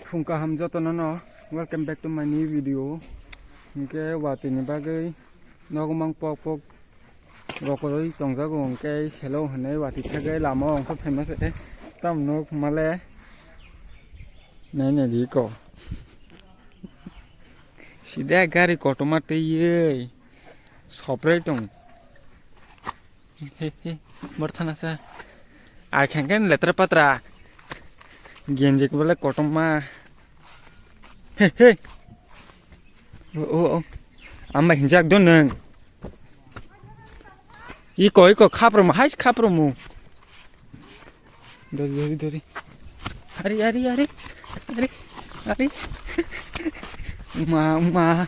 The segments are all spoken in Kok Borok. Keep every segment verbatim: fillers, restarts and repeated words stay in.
Phung kaham jotono no, welcome back to my new video. Hwnkhe watwi ni bagwi nogo mang pok pok rokorwi tongjago, hwnkhe selo hwnwi watwi thagwi lama o hwnkhe famous e. Tam nuk male nai nai di ko. Sida gari kotorma twiwi soprei tong. He, he, bor thana sa. Ai khen khen letra patra. Genjik bole kotorma. He, he. O, o, o. Ama hinjak do nang. Iko, iko, khapro mo, hais khapro mo. Dori, dori, dori. Ari, ari, ari. Ari, ari. Ma, ma.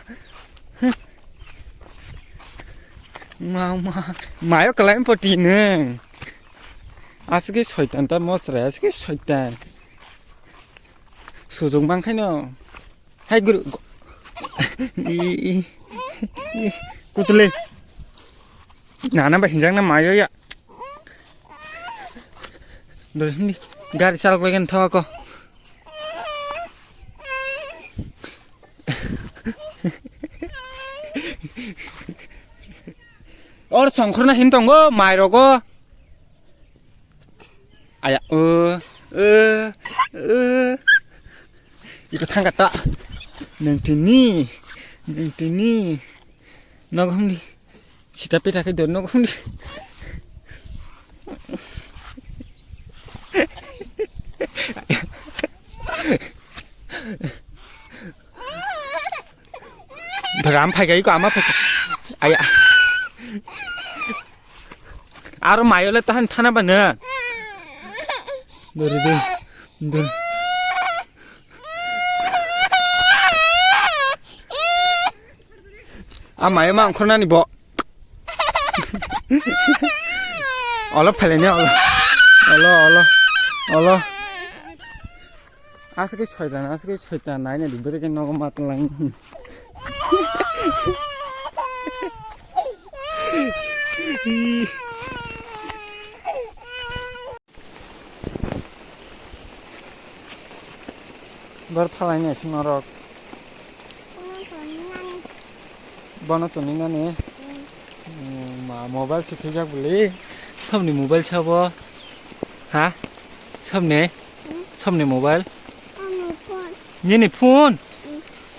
Ma, ma. Mayo kalaim poti ne. Asike soitan ta mosra, asike soitan. Sujung mangkhaino. Hai guru. I, i, i, kutule. Nana ba hinjang na mayo ya. Dol hindi. Gari salok lagi thok ko. Or songkhorna hin tongo mai rogo. Aya, o, o, o. Iko thangka ta. Neng tini, neng tini. Nogo hum di. Sita peta ke dor nogo hum di. Bwkha ama phaikha, iko ama phaikha. Aya. Aro mayo le tahan thana ba no. Dori de. Dori. A mayo ma ongkhornani bo. Olo phaileni olo. Olo, olo. Olo. Aswk khe soitan, aswk khe soitan, naina di, bwrwi khe nogo matwlang. Bor thalai ni aswk norok. Bono toni nani. Hmm. Hmm, ma mobile se thwijak bwlwi. Somni mobile sabo. Ha? Somni? Hmm? Somni mobile? Ani phone. Nini phone?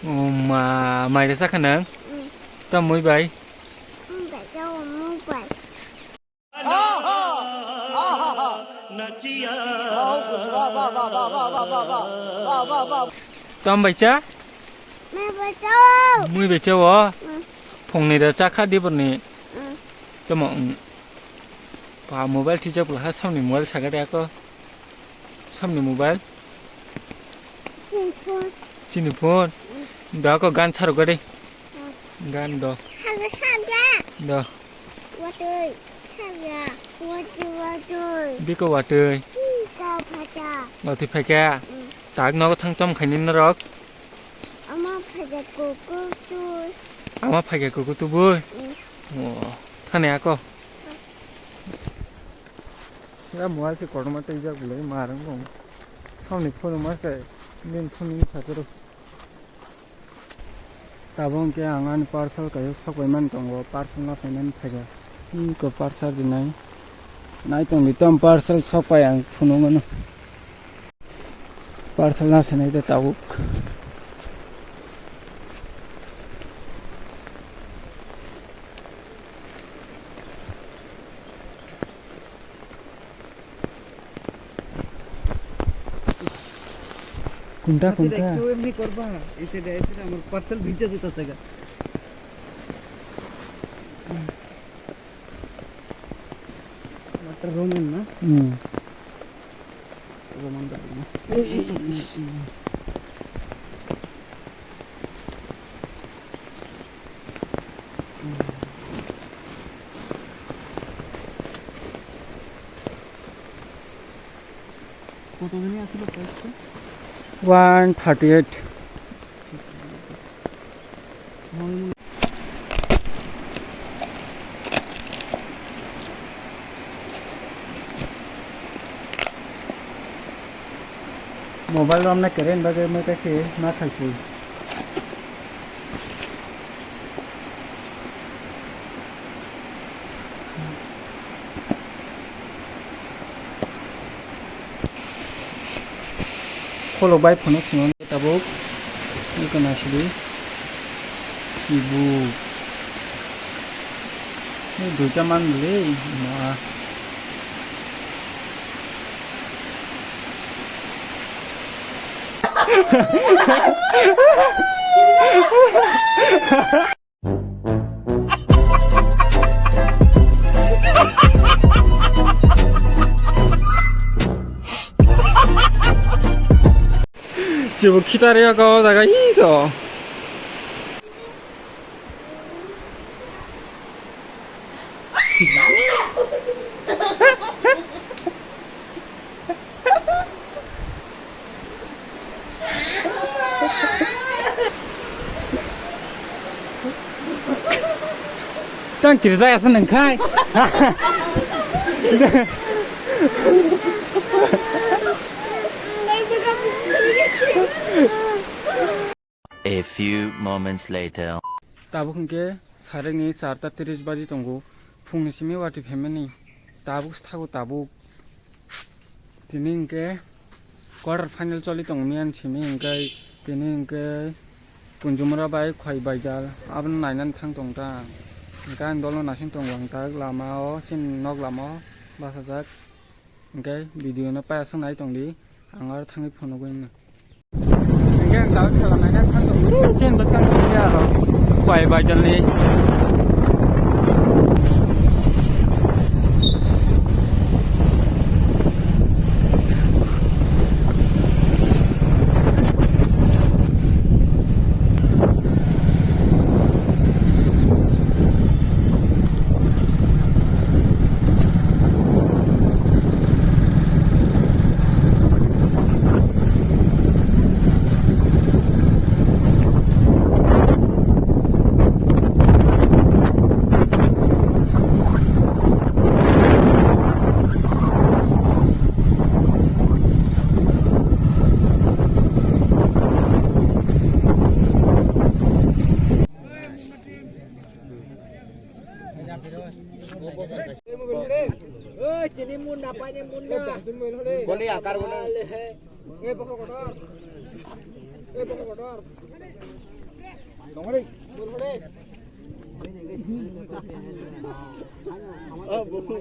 Hmm. Oh, ma, mai resa khanang? Hmm. Tamoi bai? Hmm, bai, jao, mobile. Tom bai cha? Mui bai cha o. Mui bai cha o? Mm. Phungni da cha kha diborni. Mm. Tamo, mm. Pa mobile thwijak bwla ha samni mobile saga de ako. Samni mobile? Chini phone. Chini phone? Mm. Da ako gan saro gade. Mm. Gan do. Saga saga. Do. Watwi, saga. Watwi, watwi. Biko watwi. Biko phacha. Watwi phaikha? Mm. Tak nogo thang tom khaini norok? Ama phaikha kuku twi. Ama phaikha kuku tubui? Mm. O, thani ako. Sira mobile se kotorma twijak bwlai ma rwng bw. Samni phone ma se, nini phone nini sakhe rw. Tabuk hwnkhe ang ani parcel kaisa sokpai mani tongo, parcel no phainani phaikha. Iko parcel rinai. Nai tongdi tamo parcel sokpai ang phunukmano. Parcel no sinai de tabuk. কোনটা, কোনটা? একটু এমনি করবা, এসে দে, এসে দে, আমার পার্সেল ভিজে যেতে আছে গা। আমারটা রোমান না? হুম। রোমান গাড়ি না। এই, এই, এই, এই। কত দিনে আসলে প্রাইসটা? One thirty eight. Mobile romna keren bagwi mui kaise ma khaisui. Kholo bai phunuk simo tabuk. Iko nasidi. Sibu. Ni duita man le ma. Chebo khitarya ko jaga i ko. Tang kiri jaya sa nang khai. A few moments later. Tabuk hwnkhe sarekni charta tris baji tongo, phungni simi watwi phaimani. Tabuk se thago tabuk. Tini hwnkhe quarter final choli tongo miyani simi, hwnkhe tini hwnkhe Kunjumura bai Khwai Baijal abono nainani thang tong ta. Hwnkhe ani dolo naising tongo ang tak lama o, chini nok lama o bachajak. Hwnkhe video no paiya swk nai tongdi, ang aro thangwi phunugwi no. Hingke ang tabuk khela naina thang tongo. Chen bwskang song ya aro. Khwai Baijalni. Oi, chini munna, paine munna. Boni akar boni. Ale he. Oi, bokol kotor. Oi, bokol kotor. Tongori. Bol hore. Oh, bokol.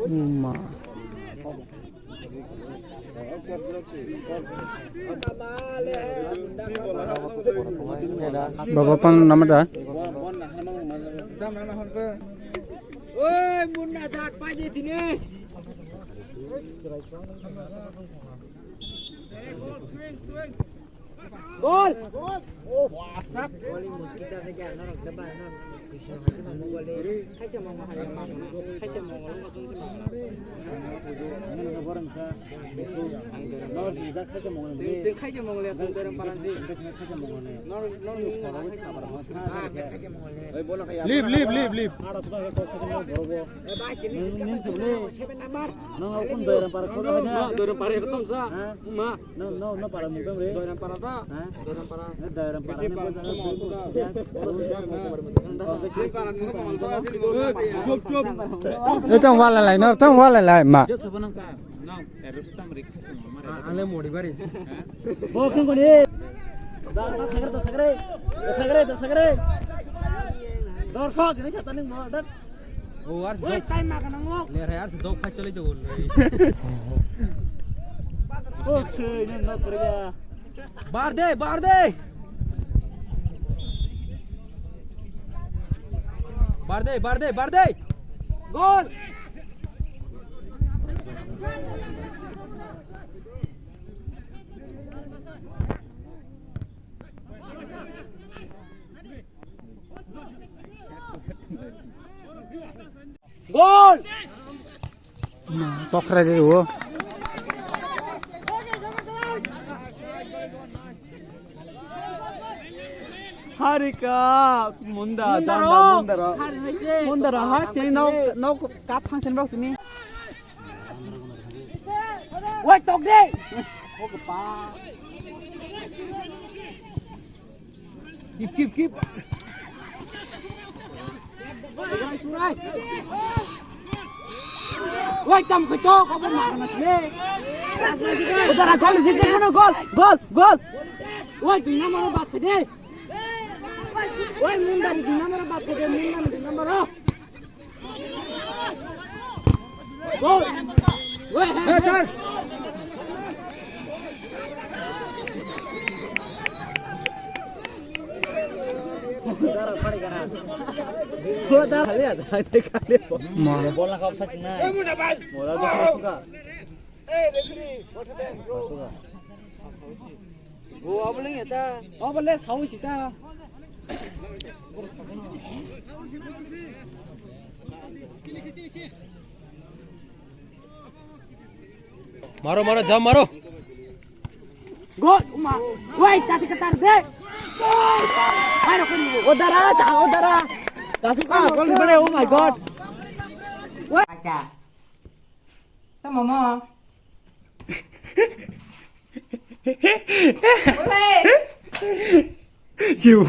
Uma. Baba pan nama da? Oi, munna jat paje tine. Gol! Oh, wasak. Gol ni muski sa se kya na rakta ba na. Kisi na hati mamu gol le. Khaisa mamu hari ma. Khaisa mamu gol ka tung ma. Nang na borang sa. Nor di da khaisa mamu le. Tung khaisa mamu le tung terang paran si. Khaisa mamu le. Nor nor ni khoro khabar ma. Ah, khaisa mamu le. Leave, leave, leave, leave. Ara sudah khaisa mamu boro bo. Eh, ba kini. Nang nang tu le. Seven number. Nang aku pun bayar para khoro. Nang bayar para khoro sa. Ma. No, no, no para mukam re. Doiram para ta? Ha? Doiram para. No, Doiram para. Bisi para mukam re. Doiram para mukam re. Chup, chup. Eh, tong wala lai, no, tong wala lai, ma. Je sabonam ka. No, erus tam rik khasi ma. Ale mori bari. Bo king koni. Da, da sagre, da sagre. Da sagre, da sagre. Dorsok, ini sataning mo, da. O, ar Oi, dok. Time ma kanang o. Le, ar dok phai choli do. O, se, ne, no, kurga. Bar de, bar de. Bar de, bar de, bar de. Gol. Gol! Tokrai de o. Harika, munda, munda janda, ro. Munda ro. Hari hai se. Munda ro, ha, tini nok, nok kat thang sen bak tini. Wai, tok de. Kip, kip, kip. Wai, tam koi to, kabo mar na le. Udara gol, gol, gol, gol. Wai, dui number bat de. Wai, munda dui number bat de, munda dui number. Gol. Wai, ha, ha. Moro. Bola kau sa cina. Moro tu suka. Suka. Go, abole ngeta. Abole sawi sita. Maro, maro, jam maro. Go, uma. Wai, tati katar de. Hai, rokon. O dara, ja, o dara. Dasu ka, gol bere, oh my God. Wai. Acha. Tamo mo. Ole. Siu.